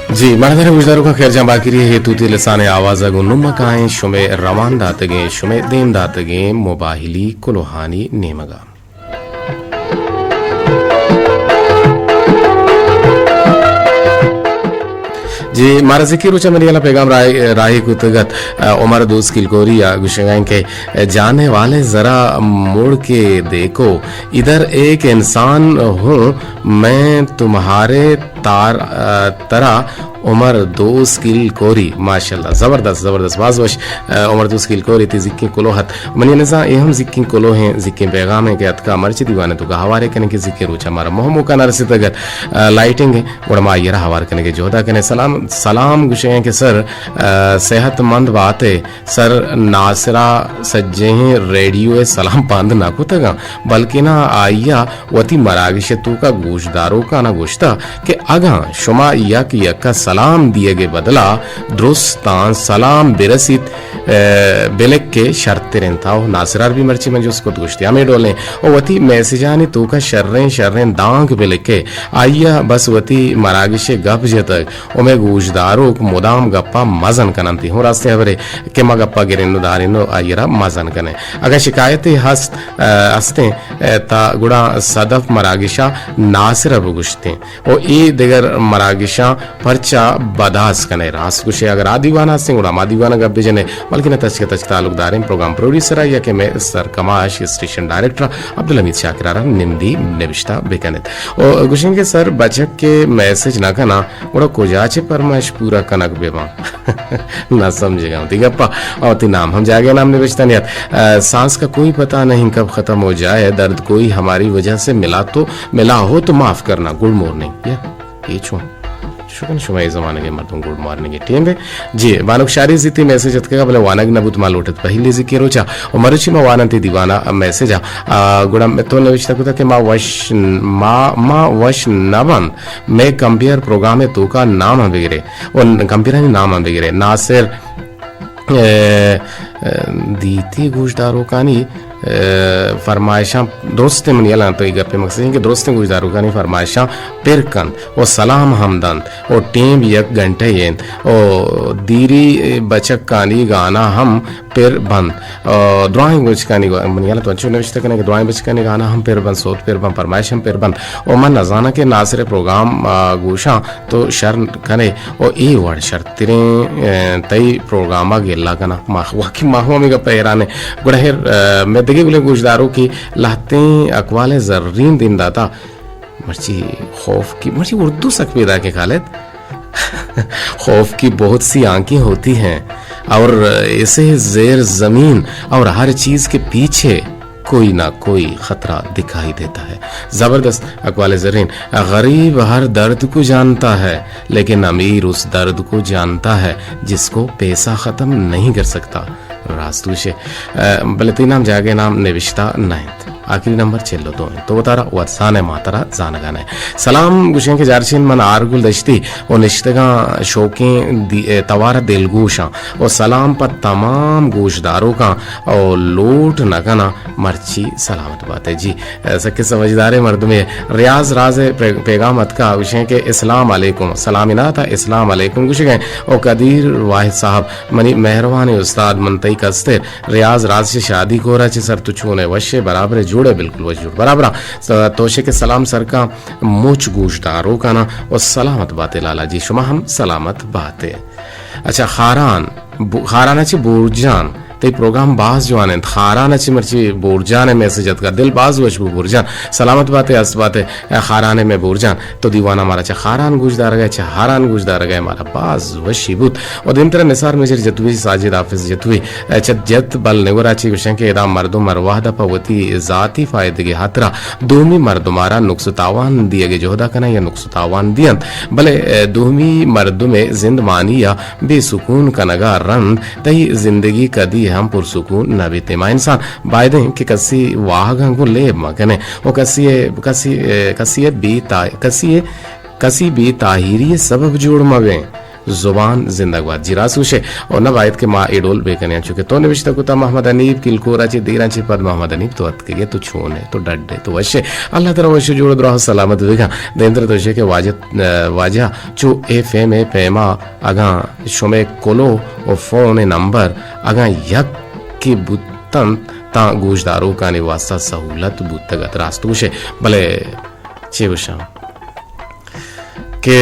جی، مہرداریں گوشداروکاں، خیرجان باقری ءِ توتی لسان ءِ آواز ءَ گوں نمکائیں شمئے روان داتگیں، شمئے دیم داتگیں موبائلی کلوہانی نیمگ ءَ۔ جی، مارا زکی روچ ءَ منی یلا پیغام راہی، راہی کتگ ات، آ، عمر دوست کلکوری ءَ گوشگ ءَ کہ جاننے والے ذرا مڑ کے دیکھو، ادھر ایک انسان ہوں میں تمہارے تار-، آ، طرح عمر دوست کلکوری۔ ماشاءاللہ، زبردست، زبردست، باز وش، آ، عمر دوست کلکوری تئی زکیں کلوہ ات۔ منی نزان اے ہم زکیں کلوہیں، زکیں پیغامیں کہ اتکا مرچی دیوانے تو گہوارے کنیں کہ زکیں روچا مارا مہموکا نرسیتگ ات۔ آ، لائٹنگ گڑا ما آئی ءَ را ہوار کنگ ءِ جہد ءَ کنیں۔ سلام، سلام گوشگ ءَ کہ سر، آ، صحت مند بات ئے۔ سر ناصرہ سجہیں ریڈیو ءِ سلام پند نہ کتگ اَنت، بلکنا آئی ءَ وتی مراگش ءِ توکا گوشداروکانا گوشتہ کہ اگاں شما یک یک ءَ سلام دیگ ءِ بدلا درستاں سلام برسیت، ءَ، بلک کہ شرتر انت۔ او ناصر عربی مرچی من جست کت گوشتی ہمے ڈولیں۔ او وتی میسجانی توکا شریں شریں دانک بلکے۔ آئی ءَ بس وتی مراگش ءِ گپ جتگ۔ او مئے گوشداروک مدام گپا مزن کننتی۔ ہوں راستیں ہبرے کہ ما گپا گرین و دارین و آئی را مزن کنیں۔ اگاں شکایتے ہست، ءَ، ہستیں، ءَ، تا گڑا صدف مراگشا ناصر ءَ بگوشتیں۔ و اے دگر مراگشاں پرچا بداس کنئے؟ راست گوشئے، اگر آ دیوان ءَ ہستیں گڑا ہما دیوان ءَ گپ بجنئے، بلکن تچک تچک تعلق داریں پروگرام پروڈیوسر ءَ یا کہ مئے سرکماش اسٹیشن ڈائریکٹر عبدالحمید شاکر ءَ را نمدی نبشتہ بکنیت۔ و گوشیں کہ سر بچک کہ میسج نہ کناں گڑا کجا چہ پرمائش پورا کنگ بہ باں؟ نہ سمجھگا وتی گپا۔ او وتی نام ہم جاگہ نام نبشتہ نیت۔ ءَ، سانس کا کوئی پتہ نہیں کب ختم ہو جائے، درد کوئی ہماری وجہ سے ملا تو ملا ہو تو معاف کرنا، گڈ مارننگ۔ یا، اے چون؟ شکن شما اے زمانگے مردم گڈ مارننگ ٹیم بے۔ جی، بانک شاری زیتی میسج اتکگا، بلے وانگ نہ بوت، ما لوٹت پہلی زکی روچا۔ و مروچی ما واننتی دیوانا میسجا۔ آ، گڑا تو نوشتہ کتا کہ ما وش، ما، ما وش نہ بند، مئے کمپیئر پروگرام توکا نام ہم بگرے۔ و کمپیئرانی نام ہم بگرے۔ ناصر ءَ، ءَ، دیتی گوشداروکانی، ءَ، فرمائشاں درستیں، من یلان تو اے گپے مقصد ایں کہ درستیں گوشداروکانی فرمائشاں پر کنت و سلام ہم دنت و ٹیم یک گھنٹہ انت و دیری بچکانی گانا ہم پر بنت۔ ءَ، درائیں بچکانی گا-، من یلان تو انچو نوشتہ کنیں کہ درائیں بچکانی گانا ہم پر بنت، سوت پر بنت، فرمائش ہم پر بنت۔ و من نزاناں کہ ناصر پروگرام، ءَ، گوشاں تو شر کنے و اے وڑ شرتریں، ءَ، تئی پروگرام ءَ گلہ کناں۔ ما واقعی ما ہوں ہمے گپ ءَ حیران ایں۔ گڑا ہر، ءَ، مئے دگہ گلیں گوشداروکے لہتیں اقوال زرین دیم داتا۔ مرچی خوف کی، مرچی اردو سک پیدا کہ خالد۔ خوف کی بہت سی آنکھیں ہوتی ہیں اور اسے زیر زمین اور ہر چیز کے پیچھے کوئی نہ کوئی خطرہ دکھائی دیتا ہے۔ زبردست اقوال زرین۔ غریب ہر درد کو جانتا ہے، لیکن امیر اس درد کو جانتا ہے جس کو پیسہ ختم نہیں کر سکتا۔ راست گوشے۔ ءَ، بلے تئی نام جاگہ نام نوشتہ نہ انت۔ آخری نمبر چل و دو انت۔ تو وتارا وت زانئے، ما ترا زانگا نہ۔ سلام گوشیں کہ جارچین من آرگل دشتی و نشتگاں شوقیں دی-، ءَ، توار دلگوشاں و سلام پہ تمام گوشداروکاں و لوٹ نہ کناں مرچی سلامت بات ئے۔ جی، ءَ، سکیں سمجھداریں مردمے۔ ریاض راز ءِ پے-، پیغام اتکا گوشیں کہ اسلام علیکم، سلام اناتا اسلام علیکم گوشگیں۔ او قدیر واحد صاحب، منی مہروانیں استاد، من تئی کستر ریاض راز چہ شادی کورا چہ سر، تو چون ئے؟ وش ئے؟ برابر ئے؟ جوڑ ئے؟ بالکل وش جوڑ برابر آں۔ س-، توشے کہ سلام سرکاں مچ گوشداروکانا و سلامت بات ئے لالا جی، شما ہم سلامت بات ئے۔ اچھا، خاران، بو-، خاران ءَ چہ بورجان، تئی پروگرام باز جوان انت۔ خاران ءَ چہ مرچی بورجان ءِ میسج اتکا، دل باز وش بو بورجان۔ سلامت بات ئے، است بات ئے، خاران ءِ مئے بورجان۔ تو دیوان ءَ مارا چہ خاران گوش دارگ ءَ، چہ ہاران گوش دارگ ءَ، مارا باز وشی بوت۔ و دیمتر ءَ نثار میجر جتوئی، ساجد حافظ جتوئی، چہ جت بل نگورا چی گوشن کہ ادا مردم ہر وہد ءَ پہ وتی ذاتی فائدگے ہاترا دومی مردم ءَ را نقص و تاوان دیگ ءِ جہد ءَ کناں یا نقص و تاوان دینت، بلے دومی مردم ءِ زندمانی ءَ بے سکون کنگ ءَ رند تئی زندگی کدی ہم پرسکون نہ بیت۔ ما انسان بائدیں کہ کسی واہگاں گوں لیب مہ کنیں و کسی ءِ، کسی ءِ، کسی ءِ بے تا-، کسی ءِ، کسی بے تاہیری ءِ سبب جوڑ مہ بیں۔ زبان زندگ بات۔ جی راست گوشے، اور نہ باید کہ ما اے ڈول بے کنیں، چونکہ تو نوشتہ کتا محمد حنیف کلکورا چے دیراں چے پد محمد حنیف تو اتکگے، تو چون ئے، تو ڈڈ ئے، تو وش ئے۔ اللہ ترا وش جوڑ دراہ سلامت بکن۔ دیمتر تو شے کہ واجہ، واجہ چو اے فیم ءِ پیما اگاں شمئے کلو و فون ءِ نمبر اگاں یکے بوتنت تاں گوشداروکانی واسطہ سہولت بوتگ ات۔ راست گوشے، بلے چے گوشاں کہ،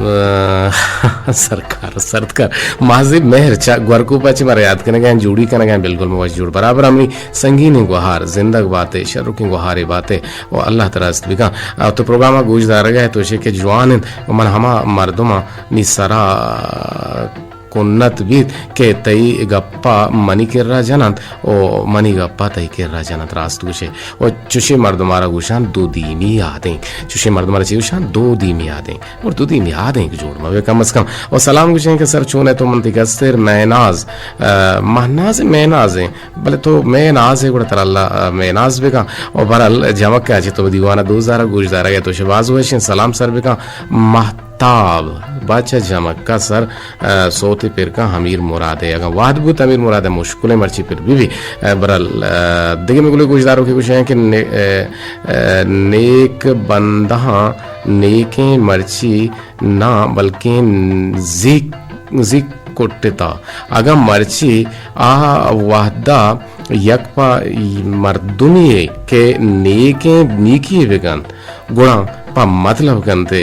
آ، سرکار، سردکار، مازی مہر چا گورکوپا چی مارا یاد کنگا ہیں، جوڑی کنگا ہیں، بالکل موش جوڑ برابر ہمیں سنگینیں گوہار، زندگ باتے، شرکیں گوہارے باتے۔ و اللہ ترا است بکن۔ آ، تو پروگرام ءَ گوش دارگ ءَ تو شے کہ جوان انت و من ہما مردماں نی سرا کنت بیت کہ تئی گپا منی کرا جننت و منی گپا تئی کرا جننت۔ راست گوشے۔ و چشے مردمارا گوشان دو دیمی آدینک۔ چشے مردمارا چی گوشان دو دیمی آدینک۔ اور دو دیمی آدینک جوڑ مبے کم از کم۔ و سلام گوشیں کہ سر چون ئے تو؟ من تئی کستر مہناز، آ، مہناز، مہناز ہیں۔ بلے تو مئے ناز ئے، گڑا ترا اللہ، آ، مئے ناز بکن۔ و بہرحال جمک ءَ چہ تو دیوان ءَ دوست دارگ، گوش دارگ ءَ تو شے باز وشیں۔ سلام سر بکن مہتاب تاب، بچ جمکا سر، ء، سوتے پر کن امیر مراد ء۔ اگاں وہد بوت امیر مراد ء مشکلیں مرچی پر بی بی۔ ء، برال، ء، دگہ مگلے گوشدارو کہ گوشیں کہ نے-، ء، ء، نیک بندہاں نیکیں مرچی ناں بلکیں زیک، زیک کٹتا۔ اگاں مرچی آ وہدا یک پہ مردمی کہ نیکیں نیکی بکنت، گڑا پہ مطلب کنت۔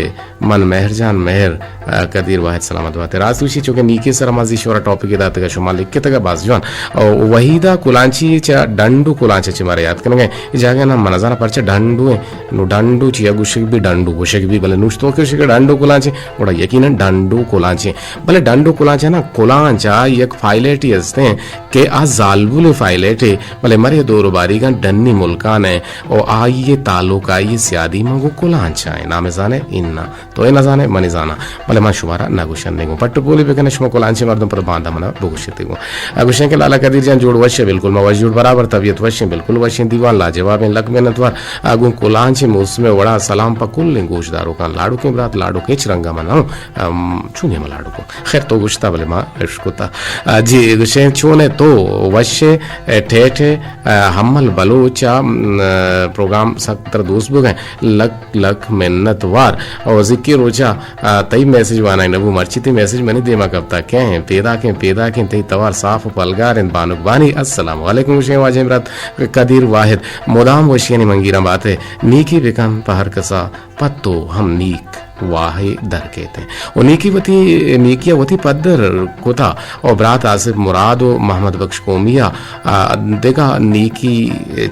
من مہر جان مہر، ء، قدیر واحد سلامت بات۔ راست گوشی چونکہ نیکی سر ما زی شورا ٹاپک داتگا شما لکھتگا باز جوان۔ او وحیدہ کلانچی چہ ڈنڈو کلانچ چہ مارا یاد کنگے۔ اے جاگہ نا من زانا پرچہ ڈنڈو ایں۔ نو ڈنڈو چیا گوشگ بی، ڈنڈو گوشگ بی، بلے نوشتو کہ گوشگ ڈنڈو کلانچ ایں، گڑا یقیناً ڈنڈو کلانچ ایں۔ بلے ڈنڈو کلانچ نا کلانچ آ یک فائلیٹی ہستیں کہ آ زالبول فائلیٹی، بلے مرے دور باریگاں ڈنی ملکان ایں۔ او آئی تعلق آئی سیادی من گو کلانچ ایں۔ نام زانے انا۔ تو اے نہ زانے، منی زانا، بلے من شمارا نہ گوشن دے گوں۔ پٹ پولی بکنے شما کلانچے مردم پر باندا منا بگوشتے گوں۔ ء گوشن کہ لالا قدیر جان جوڑ وش ہے، بالکل ما وش جوڑ برابر، طبیعت وش ہیں، بالکل وش ہیں، دیوان لاجواب ہیں، لک منت وار۔ ء گوں کلانچے موسم وڑا سلام پہ کل گوشداروکاں، لاڈوکیں برات، لاڈوک ہچ رنگا من ہوں، ام، چونی ہم لاڈوکوں۔ خیر تو گوشتا بلے ما اشکتا۔ ء جی گوشن چون ہے تو وش ہے، ٹھیٹ ہے، ء، حمل بلوچ ء، م، پروگرام سک تر دوست بگئے، لک لک منت وار۔ او زکی روچا، آ، تئی میسج وانگ نبو، مرچی تئی میسج منی دیما کپتا۔ کئے ہیں؟ پیداکیں، پیداکیں، تئی توار صاف و پلگار انت۔ بانک بانی، السلام علیکم، گوشیں واجہ برات قدیر واحد، مدام وشیانی منگیراں باتے، نیکی بکن پہ ہر کسا، پہ تو ہم نیک واہے در کیتے۔ و نیکی وتی، نیکیا وتی پدر کتا، و برات آصف مراد و محمد بخش قومیا، آ، دگہ نیکی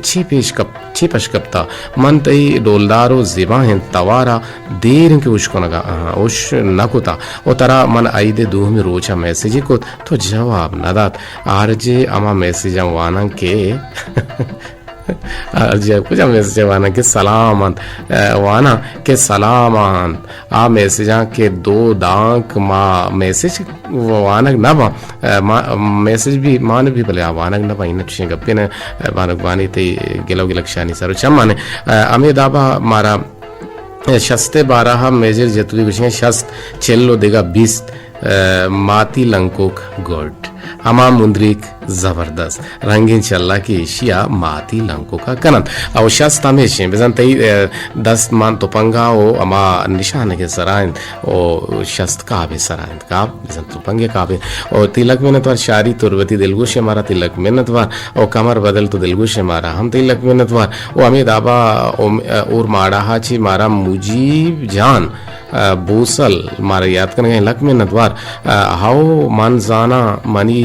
چی پیش کپ چی پش کپتا؟ من تئی ڈولدار و زیباہیں توارا دیر انت کہ اش کنگا آں، اش نہ کتا۔ و ترا من عید دومی روچا میسجے کت، تو جواب نہ دات۔ آر جے ہما میسجاں واناں کہ آر جے کجا میسج واناں کہ سلام انت، ء، واناں کہ سلام انت۔ آ میسجاں کہ دو دانک ما میسج وانگ نہ باں۔ ء، ما، میسج بھی مان بھی بلے آ وانگ نہ باں، انت چشیں گپے نہ، ء، بانک بانی تئی گلو گلکشانی سر و چمانے۔ ء، ہمے دابا مارا، ء، شست ء بارہ ء میجر جتوی گوشیں شست، چل و دگہ بیست، ء، ماتی لنکوک گڈ۔ ہما مندریک زبردست۔ رنگیں چلا کہ ایشی ء ماتی لنکوکا کننت۔ او شست ہمیش انت۔ بزن تئی، ء، دست مان تپنگا او ہما نشانگ سرا انت۔ او شست کاب سرا انت۔ کاب بزن تپنگ کاب انت۔ او تئی لک منت وار شاری تربتی دلگوش مارا تئی لک منت وار۔ او کمر بدل تو دلگوش مارا ہم تئی لک منت وار۔ او ہمے دابا او، ء، اور ماڑا چی مارا مجیب جان ء، بوسل مارا یات کنگ ء لک منت وار۔ ء، ہو من زاناں منی،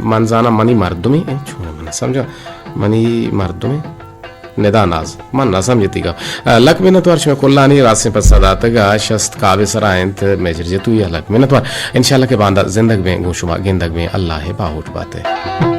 من زاناں منی مردمے، اے، چون من سمجھا منی مردمے ندا ناز، من نہ سمجھتی گا۔ ء، لک منت وار شما کلانی راستیں پسہ داتگ ء شست کاب سرا انت میجر جتوی ء لک منت وار۔ انشاءاللہ کہ باندا زندگ بیں گوں شما گندگ بیں اللہ ء باہوٹ باتے۔